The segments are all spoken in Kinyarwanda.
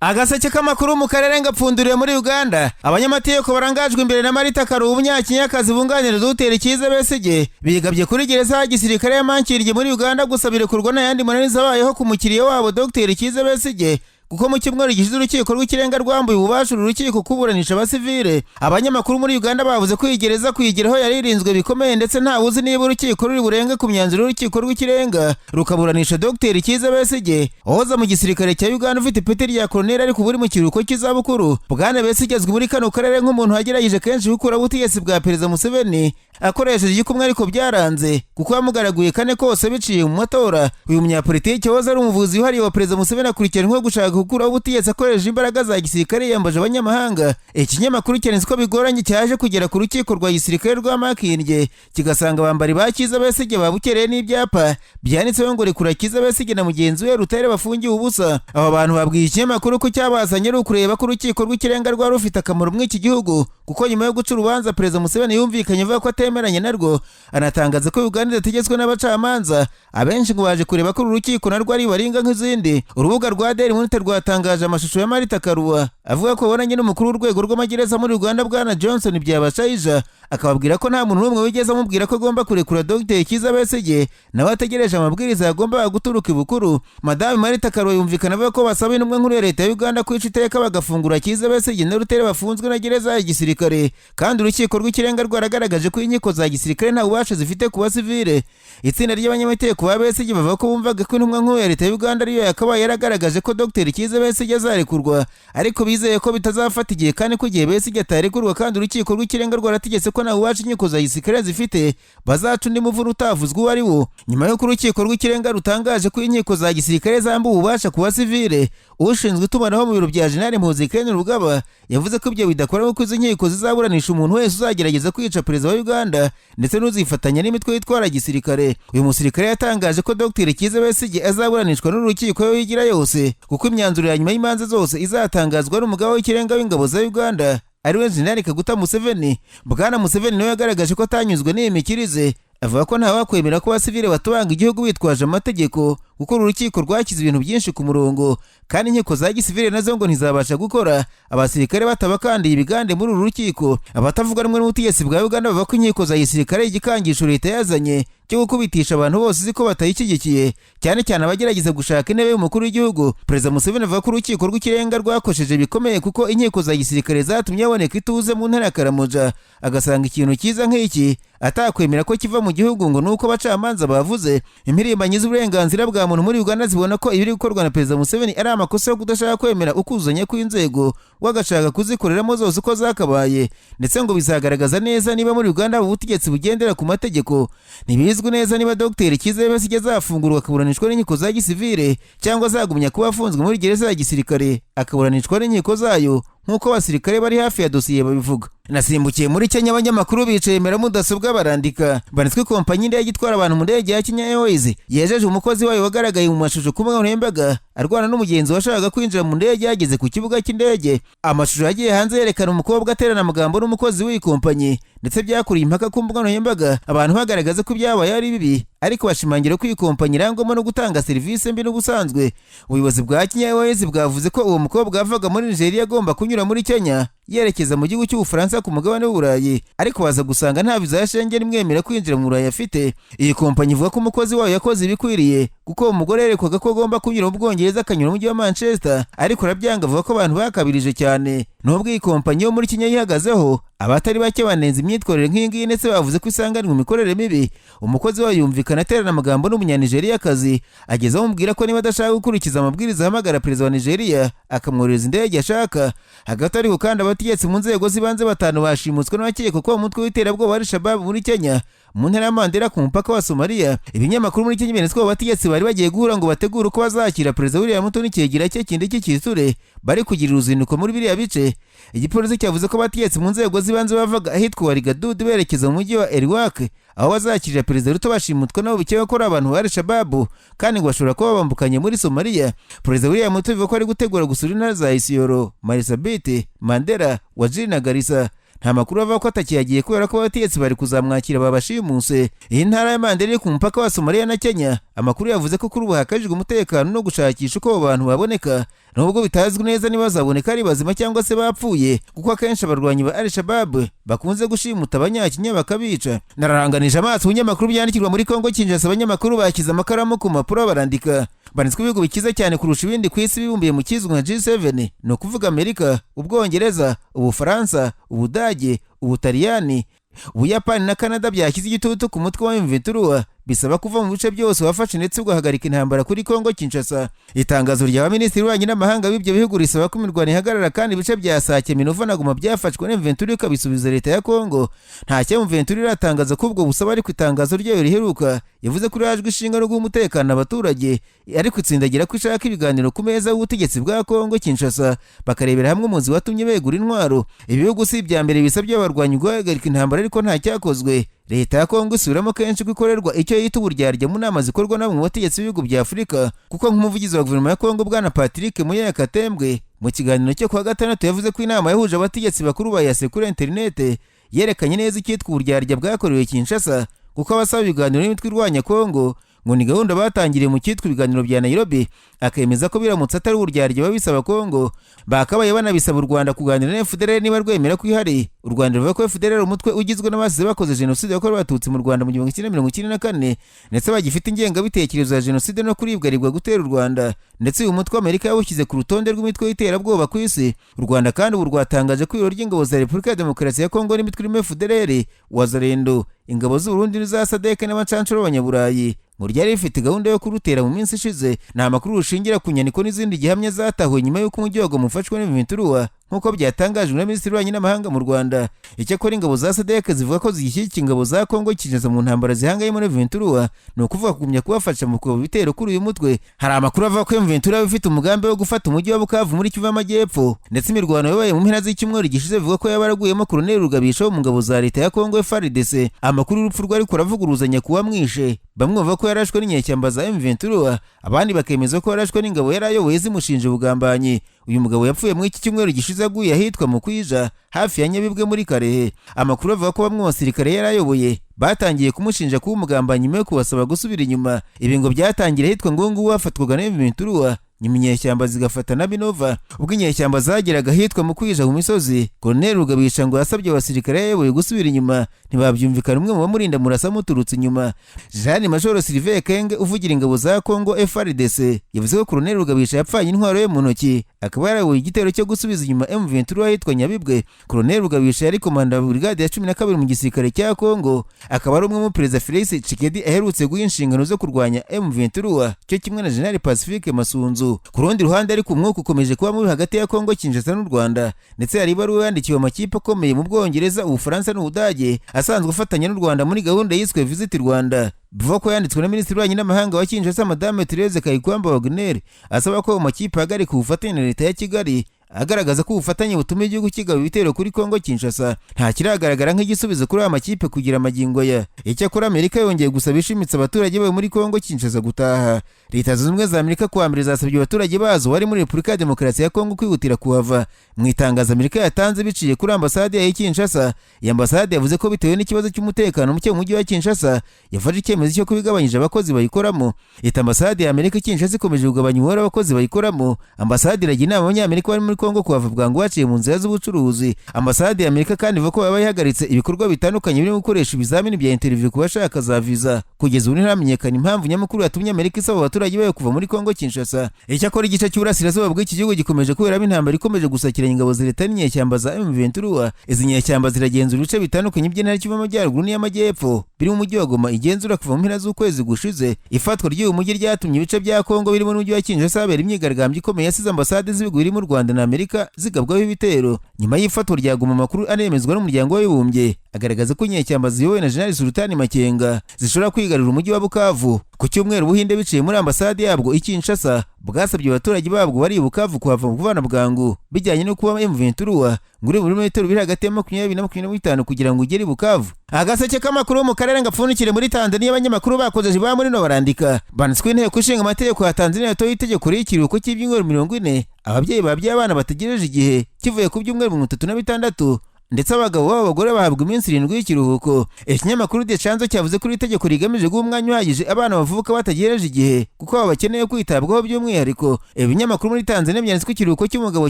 Agaseke k'amakuru mu karere ngapfunduriye muri Uganda. Abanyamategeko barangajwe imbere na Marita Karuba, umunyakenyakazi bunganira Dr Kizza Besigye, bigabye kuri gereza ya gisirikare ya Makindye muri Uganda gusaba irekurwa n'ayandi mananiza abayeho ku mukiriya wabo Dr Kizza Besigye, kuko mu cyumweru gishize urukiko rw'ikirenga rwambuye ububasha uru rukiko kuburanisha abasivile. Abanyamakuru muri Uganda bavuze ko iyi gereza kuyigeraho yari irinzwe bikomeye, ndetse ntawe uzi niba urukiko ruri burenge ku myanzuro y'urukiko rw'ikirenga rukaburanisha Dr Kizza Besigye, wahoze mu gisirikare cya Uganda, ufite ipeti rya koloneli ariko ubu uri mu kiruhuko cy'izabukuru. Bwana Besigye azwi muri kano karere nk'umuntu wagerageje kenshi gukuraho ubutegetsi bwa Perezida Museveni akoresheje igikumwe, ariko byaranze kuko yamugaraguye kane kose biciye mu matora. Uyu munyapolitiki wahoze ari umuvuzi wihariye wa Perezida Museveni akurikiranyweho gushaka gukuraho ubutegetsi akoresheje imbaraga za gisirikare yiyambaje abanyamahanga. Ikinyamakuru cyanditse ko bigoranye cyaje kugera ku rukiko rwa gisirikare rwa Makindye, kigasanga abambari ba Kizza Besigye babukereye n'ibyapa byanditseho ngo "Rekura Kizza Besigye na mugenzi we Lutale bafungiwe ubusa." Abo bantu babwiye ikinyamakuru ko cyabazanye ari ukureba ko urukiko rw'ikirenga rwari rufite akamaro muri iki gihugu, kuko nyuma yo guca urubanza Perezida Museveni yumvikanye avuga ko atemeranya narwo, anatangaza ko Uganda idategetswe n'abacamanza. Abenshi ngo baje kureba ko uru rukiko narwo ari baringa nk'izindi. Urubuga rwa Daily Monitor rwatangaje amashusho ya Marita Karua avuga ko babonanye n'umukuru w'urwego rw'amagereza muri Uganda, bwana Johnson Byabashaija, akababwira ko nta muntu n'umwe wigeze amubwira ko agomba kurekura Dr Kizza Besigye, nawe ategereje amabwiriza yagombaga guturuka ibukuru. Madame Marita Karua yumvikana avuga ko basaba intumwa nkuru ya leta ya Uganda kwica iteka bagafungura Kizza Besigye na Lutale bafunzwe na gereza ya gisirikare, kandi urukiko rw'ikirenga rwaragaragaje ko inkiko za gisirikare nta bubasha zifite ku basivile. Itsinda ry'abanyamategeko ba Besigye bavuga ko bumvaga ko intumwa nkuru ya leta ya Uganda ariyo yakabaye yaragaragaje ko Dr Kizza Besigye azarekurwa, ariko bizeye ko bitazafata igihe, kandi ko igihe Besigye atarekurwa kandi urukiko rw'ikirenga rwarategetse ko nta bubasha inkiko za gisirikare zifite, bazaca undi muvuno utavuzwe uwo ari wo. Nyuma y'uko urukiko rw'ikirenga rutangaje ko inkiko za gisirikare zambuwe ububasha ku basivile, ushinzwe itumanaho mu biro bya Jenerali Muhoozi Kainerugaba yavuze ko ibyo bidakora, kuko izo nkiko zizaburanisha umuntu wese uzagerageza kwica perezida wa Uganda ndetse n'uzifatanya n'imitwe yitwara gisirikare. Uyu musirikare yatangaje ko Dr Kizza Besigye azaburanishwa n'urukiko yo yigira yose, kuko imyanzuro ya nyuma y'imanza zose izatangazwa n'umugaba w'ikirenga w'ingabo za Uganda, ariwe Jenerali Kaguta Museveni. Bwana Museveni nawe yagaragaje ko atanyuzwe n'iyi mikirize, avuga ko ntawakwemera ko abasivile batobanga igihugu bitwaje amategeko, kuko uru rukiko rwashyize ibintu byinshi ku murongo, kandi inkiko za gisivile nazo ngo ntizabasha gukora abasirikare batabakandiye ibigande muri uru rukiko. Abatavuga rumwe n'ubutegetsi bwa Uganda bavuga ko inkiko za gisirikare igikangisho leta yazanye cyo gukubitisha abantu bose uzi ko batayishyigikiye, cyane cyane abagerageza gushaka intebe y'umukuru w'igihugu. Perezida Museveni avuga ko urukiko rw'ikirenga rwakosheje bikomeye, kuko inkiko za gisirikare zatumye haboneka ituze mu ntara ya Karamoja, agasanga ikintu cyiza nk'iki atakwemera ko kiva mu gihugu ngo nuko abacamanza bavuze. Impirimbanyi z'uburenganzira bwa muntu muri Uganda zibona ko ibiri gukorwa na Perezida Museveni ari amakosa yo kudashaka kwemera ukuzuzanya kw'inzego, we agashaka kuzikoreramo zose uko zakabaye, ndetse ngo bizagaragaza neza niba muri Uganda ubutegetsi bugendera ku mategeko. Ntibizwi neza niba Dr Kizza Besigye azafungurwa akaburanishwa n'inkiko za gisivile, cyangwa azagumya kuba afunzwe muri gereza ya gisirikare akaburanishwa n'inkiko zayo, nk'uko abasirikare bari hafi ya dosiye babivuga. Nasimbukiye muri Kenya. Abanyamakuru bicaye imbere ya mudasobwa barandika, banditswe kompanyi y'indege itwara abantu mu ndege ya Kenya Airways yejeje umukozi wayo wagaragaye mu mashusho ku mbuga nkoranyambaga arwana n'umugenzi washakaga kwinjira mu ndege yageze ku kibuga cy'indege. Amashusho yagiye hanze yerekana umukobwa aterana amagambo n'umukozi w'iyi kompanyi, ndetse byakuriye impaka ku mbuga nkoranyambaga, abantu bagaragaza ko ibyabaye ari bibi, ariko bashimangira ko iyi kompanyi irangwamo no gutanga serivisi mbi n'ubusanzwe. Ubuyobozi bwa Kenya Airways bwavuze ko uwo mukobwa wavaga muri Nigeria agomba kunyura muri Kenya yerekeza mu gihugu cy'Ubufaransa ku mugabane w'Uburayi, ariko baza gusanga nta viza ya Schengen imwemerera kwinjira mu Burayi afite. Iyi kompanyi ivuga ko umukozi wayo yakoze ibikwiriye, kuko uwo mugore yerekwaga ko agomba kunyura mu Bwongereza akanyura mu mujyi wa Manchester, ariko arabyanga, avuga ko abantu bakabirije cyane. Nubwo iyi kompanyi yo muri Kenya yihagazeho, abatari bake banenze imyitwarire nk'iyi ngiyi, ndetse bavuze ko isanganwa imikorere mibi. Umukozi wayo yumvikana aterana amagambo n'umunyanigeriya-kazi, ageze amubwira ko niba adashaka gukurikiza amabwiriza ahamagara perezida wa Nigeria akamwohereza indege ashaka. Hagati ariko kandi, abategetsi mu nzego z'ibanze batanu bashimutswe n'abakekwa ko umutwe w'iterabwoba wa Al-Shabaab muri Kenya, mu ntara ya Mandera ku mupaka wa Somalia. Ibinyamakuru muri Kenya byanditse ko abo bategetsi bari bagiye guhura ngo bategure uko bazakira Perezida William Ruto n'icyegera cye Kindiki Kithure bari kugira uruzinduko muri biriya bice. Igipolisi cyavuze ko abategetsi mu nzego z'ibanze bavaga ahitwa Wargadud berekeza mu mujyi wa Elwak aho bazakirira Perezida Ruto, bashimutwa nabo bikekwa ko ari abantu ba Al-Shabaab, kandi ngo bashobora kuba bambukanye muri Somalia. Perezida William Ruto bivuga ko ari gutegura gusura intara za Isiolo, Marsabit, Mandera, Wajir na Garissa. Nta makuru ava ko atakiyagiye kubera ko abategetsi bari kuzamwakira babashimuse. Iyi ntara ya Mandera iri ku mupaka wa Somalia na Kenya. Amakuru yavuze ko kuri ubu hakajijwe umutekano no gushakisha uko abo bantu baboneka, nubwo bitazwi neza niba bazaboneka ari bazima cyangwa se bapfuye, kuko akenshi abarwanyi ba Al-Shabaab bakunze gushimuta Abanyakenya bakabica. Nararanganije amaso ibinyamakuru byandikirwa muri Kongo Kinshasa, abanyamakuru bashyize amakaramu ku mpapuro barandika. Banditswe ibihugu bikize cyane kurusha ibindi ku isi bibumbiye mu kizwi nka G7, ni ukuvuga Amerika, Ubwongereza, Ubufaransa, Ubudage, Ubutaliyani, Ubuyapani na Canada, byashyize igitutu ku mutwe wa M23 bisaba kuva mu bice byose wafashe ndetse ugahagarika intambara kuri Kongo Kinshasa. Itangazo rya Minisitiri w'Ububanyi n'Amahanga w'ibyo bihugu risaba ko imirwano ihagarara kandi ibice bya Sake, Minova na Goma byafashwe na M23 ikabisubiza leta ya Kongo. Nta cyo M23 iratangaza ko ubwo busaba, ariko itangazo ryayo riheruka yavuze ko irajwe ishinga no guha umutekano abaturage, ariko itsindagira ko ishaka ibiganiro ku meza y'ubutegetsi bwa Kongo Kinshasa, bakarebera hamwe umuzi watumye begura intwaro. Ibihugu si ibya mbere bisabye abarwanyi guhagarika intambara, ariko nta cyakozwe. Leta ya Kongo isubiramo kenshi ko ikorerwa icyo yita uburyarya mu nama zikorwa na bamwe mu bategetsi b'ibihugu bya Afurika, kuko nk'umuvugizi wa guverinoma ya Kongo Bwana Patrick Muyaya Katembwe mu kiganiro cyo kuwa gatandatu yavuze ko inama yahuje abategetsi bakuru ba EAC kuri interinete yerekanye neza icyitwa uburyarya bwakorewe Kinshasa, kuko abasaba ibiganiro n'imitwe irwanya Kongo ngo ni gahunda batangiriye mu cyitwa ibiganiro bya Nairobi. Akemeza ko biramutse atari uburyarya baba bisaba Kongo, bakabaye banabisaba u Rwanda kuganira na FDLR niba rwemera ko ihari. U Rwanda ruvuga ko FDLR umutwe ugizwe n'abasize bakoze jenoside yakorewe Abatutsi mu Rwanda mu 1994, ndetse bagifite ingengabitekerezo ya jenoside no kuribwaribwa gutera u Rwanda, ndetse uyu mutwe Amerika yawushyize ku rutonde rw'imitwe y'iterabwoba ku isi. U Rwanda kandi ubu rwatangaje ko ibiro ry'ingabo za Repubulika ya Demokarasi ya Kongo n'imitwe irimo FDLR, Wazalendo, ingabo z'u Burundi n'iza SADC n'abacancuro b'Abanyaburayi ngo ryari rifite gahunda yo kurutera mu minsi ishize. Ni amakuru rushingira ku nyandiko n'izindi gihamya zatahuwe nyuma y'uko umujyi wa Goma ufashwe n'M23, nk'uko byatangajwe na Minisitiri w'Ububanyi n'Amahanga mu Rwanda. Icyakora ingabo za SADC zivuga ko zishyigikiye ingabo za Kongo Kinshasa mu ntambara zihanganyemo na M23, ni ukuvuga kugumya kubafasha mu kugaba ibitero kuri uyu mutwe. Hari amakuru avuga ko M23 ifite umugambi wo gufata umujyi wa Bukavu muri Kivu y'Amajyepfo, ndetse imirwano yabaye mu mpera z'icyumweru gishize bivuga ko yaba yaraguyemo Colonel Rugabisha wo mu ngabo za leta ya Kongo FARDC. Amakuru y'urupfu rwe ariko aravuguruzanya kuba mwishe. Bamwe bavuga ko yarashwe n'inyeshyamba za M23, abandi bakemeza ko yarashwe n'ingabo yari ayoboye zimushinja ubugambanyi. Uyu mugabo yapfuye muri iki cyumweru gishize aguye ahitwa mu Kwija hafi ya Nyabibwe muri Karehe. Amakuru avuga ko bamwe mu basirikare yari ayoboye batangiye kumushinja kuba umugambanyi nyuma yo kubasaba gusubira inyuma. Ibi ngo byatangira ahitwa Ngungu hafatwaga na M23, nyuma inyeshyamba zigafata na Minova. Ubwo inyeshyamba zageraga ahitwa mu Kwija mu misozi, Colonel Rugabisha ngo yasabye abasirikare yayoboye gusubira inyuma, ntibabyumvikana, umwe mu bamurinda murasa muturutse inyuma. Jean Major Sylvain Kenge uvugira ingabo za Kongo FARDC yavuze ko Colonel Rugabisha yapfanye intwaro ye mu ntoki, akaba yarayoboye igitero cyo gusubiza inyuma M23 ahitwa Nyabibwe. Colonel Rugabisha yari komanda wa brigade ya 12 mu gisirikare cya Kongo, akaba ari umwe mu Perezida Felix Tshisekedi aherutse guha inshingano zo kurwanya M23 cyo kimwe na General Pacifique Masunzu. Ku rundi ruhande ariko umwuka ukomeje kuba mubi hagati ya Kongo Kinshasa n'u Rwanda, ndetse hari ibaruwa yandikiwe amakipe akomeye mu Bwongereza, Ubufaransa n'Ubudage asanzwe afatanya n'u Rwanda muri gahunda yiswe Visit Rwanda. Bivuga ko yanditswe na Minisitiri w'Ububanyi n'Amahanga wa Kinshasa Madame Therese Kayikwamba Wagner, asaba ko ayo makipe ahagarika ubufatanye na leta ya Kigali, agaragaza ko ubufatanye butuma igihugu kigaba ibitero kuri Kongo Kinshasa. Nta kiragaragara nk'igisubizo kuri aya makipe kugira amagingo ya. Icyakora Amerika yongeye gusaba ishimitse abaturage bayo muri Kongo Kinshasa gutaha. Leta Zunze Ubumwe za Amerika kuwa mbere zasabye abaturage bazo bari muri Repubulika ya Demokarasi ya Kongo kwihutira kuhava. Mu itangazo Amerika yatanze biciye kuri ambasade ya Kinshasa, iyi ambasade yavuze ko bitewe n'ikibazo cy'umutekano muke mu mujyi wa Kinshasa yafashe icyemezo cyo kubigabanyije abakozi bayikoramo. Ita ambasade ya Amerika Kinshasa ikomeje kugabanya umubare w'abakozi bayikoramo. Ambasade iragira inama abanyamerika bari muri Kongo kuhava bwangu baciye mu nzira z'ubucuruzi. Ambasade ya Amerika kandi ivuga ko baba yahagaritse ibikorwa bitandukanye birimo gukoresha ibizamini bya interview ku bashaka za visa. Kugeza ubu ntiramenyekana impamvu nyamukuru yatumye Amerika isaba abaturage bayo kuva muri Kongo Kinshasa. Icyakora igice cy'uburasirazuba bw'iki gihugu gikomeje kuberamo intambara ikomeje gusakiranya ingabo za leta n'inyeshyamba za M23. Izi nyeshyamba ziragenzura ibice bitandukanye by'intara y'Kivu y'Amajyaruguru n'iy'Amajyepfo biri mu mujyi wa Goma igenzura kuva mu mpera z'ukwezi gushize. Ifatwa ry'uyu mujyi ryatumye ibice bya Kongo birimo n'umujyi wa Kinshasa habera imyigaragambyo ikomeye yasize ambasade z'ibihugu birimo u Rwanda na Amerika zigabwaho ibitero. Nyuma y'ifatwa rya Goma, amakuru anemezwa n'umuryango w'Abibumbye agaragaza ko inyeshyamba ziyobowe na General Sultani Makenga zishobora kwigarurira umujyi wa Bukavu. Ku cyumweru Ubuhinde biciye muri ambasade yabwo i Kinshasa bwasabye abaturage babwo bari i Bukavu kuhava mu kuvana bwangu, bijyanye no kuba M23 ngo uri muri metero biri hagati ya 20 na 25 kugira ngo ugere i Bukavu. Agaseke k'amakuru mu karere ngapfundikire muri Tanzania, abanyamakuru bakoze ba muri no barandika banditswe inteko ishinga amategeko ya Tanzania yatoye itegeko ry'ikiruhuko cy'ibyumweru 40 ababyeyi babyaye abana bategereje igihe kivuye ku byumweru 36. Ndetse abagabo b'abagore bahabwa iminsi 7 y'ikiruhuko. Ikinyamakuru The Chanzo cyavuze ko iri tegeko rigamije guha umwanya uhagije abana bavuka batagereje igihe, kuko baba bakeneye kwitabwaho by'umwihariko. Ibinyamakuru muri Tanzania byanditse ko ikiruhuko cy'umugabo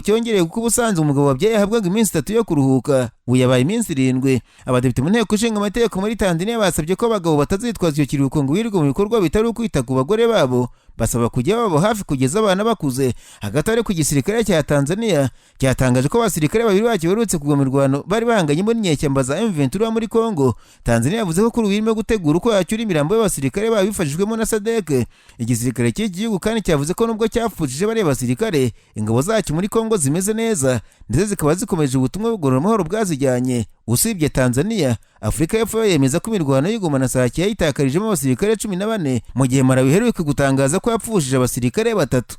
cyongereye, kuko ubusanzwe umugabo wabyaye ahabwaga iminsi 3 yo kuruhuka, ubu yabaye iminsi 7. Abadepite mu nteko ishinga amategeko muri Tanzania basabye ko abagabo batazitwaza icyo kiruhuko ngo birirwe mu bikorwa bitari ukwita ku bagore babo, basaba kujya babo hafi kugeza abana bakuze. Hagati ariko, igisirikare cya Tanzania cyatangaje ko abasirikare babiri bacyo baherutse kugwa mu mirwano bari bahanganyemo n'inyeshyamba za M23 muri Congo. Tanzania yavuze ko kuri ubu irimo gutegura uko yacyura imirambo y'abasirikare bayo bifashijwemo na SADC. Igisirikare cy'iki gihugu kandi cyavuze ko nubwo cyapfushije bariya basirikare, ingabo zacyo muri Congo zimeze neza, ndetse zikaba zikomeje ubutumwa bugorora bwazijyanye. Usibye Tanzania, Afurika y'Epfo yemeza ko imirwano y'Igoma na Sake yayitakarijemo abasirikare 14, mu gihe Malawi iheruka gutangaza ko yapfushije abasirikare batatu.